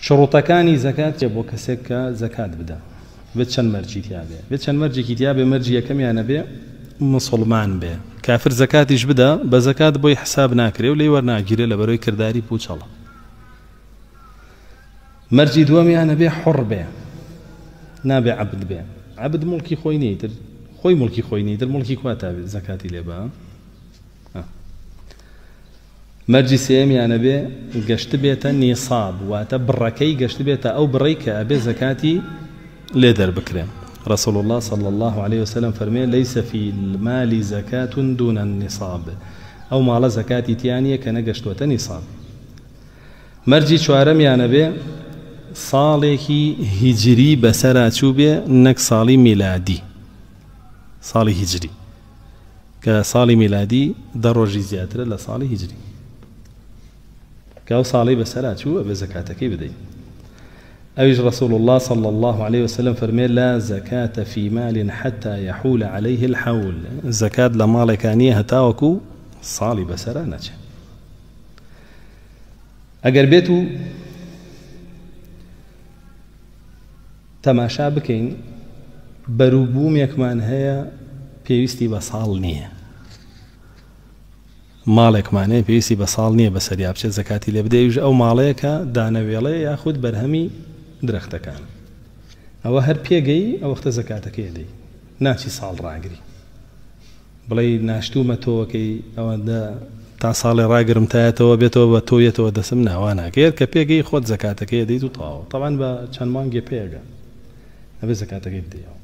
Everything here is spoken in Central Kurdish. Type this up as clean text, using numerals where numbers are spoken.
شروطەکانی زەکات چیە بۆ کەسێک کە زەکات بدا بێت چەند مەرجی تیا بێ؟ بێت چەند مەرجێکی تیا بێ مەرجی یەکەمیان ئەبێ موسڵمان بێ کافر زەکاتیش بدا بە زەکات بۆی حساب ناکرێ و لێی وەرناگیرێ لەبەرەوەی کرداری پوچەڵە مەرجی دووەمیان ئەبێ حوڕ بێ نابێ عەبد بێ عەبد موڵکی خۆی نیە ئیتر خۆی موڵکی خۆی نیە ئیتر موڵکی کوا تا زەکاتی لێ با مەرجی سێیەمیان ئەبێ گەشتبێتە نیساب واتە بڕەکەی گەشتبێتە ئەو بڕەی کە ئەبێ زەکاتی لێ دەربکرێ رسول اللە صلی اللە علیە وسلم فەرمێ ليس في المال زکاة دون النصاب ئەو ماڵە زەکاتی تیا نیە کە نەگەشتوەتە نیساب. مەرجی چوارەمیان ئەبێ ساڵێکی هیجری بەسەرا چووبێ نەک ساڵی میلادی ساڵی هیجری کە ساڵی میلادی دە ڕۆژی زیاترە لە ساڵی هیجری کە ئەو ساڵی بەسەرا چوو ئەبێ زەکاتەکەی بدەیت ئەویش رسول الله صلى الله عليه وسلم فەرمێ لا زكاة في مال حتى يحول عليه الحول زەکات لە ماڵێکا نییە هەتاوەکو ساڵی بەسەرا نەچێت ئەگەر بێت و تەماشا بکەین بەروبوومێکمان هەیە پێویستی بە ساڵ نییە ماڵێکمان هەیە پێویستی بە ساڵ نییە بەسەریا بچێت زەکاتی لێ بدەیش ئەو ماڵەیە کە دانەوێڵێ یاخود بەرهەمی درەختەکان ئەوە هەر پێگەی ئەو وەختە زەکاتەکەی دەی ناچی ساڵ ڕاگری بڵێی ناشتوومە تۆوەکەی ئەوەندە تا ساڵێ ڕاگرم تایەتەوە بێتەوە بە تۆ یەتەوە دەسم نا وا ناکەی هەر کە پێگەی خۆت زەکاتەکەی ئەدەیت و تەواو تەبعەن بە چەند مانگێ پێ ئەگا ئەبێ زەکاتەکەی بدەیەوە.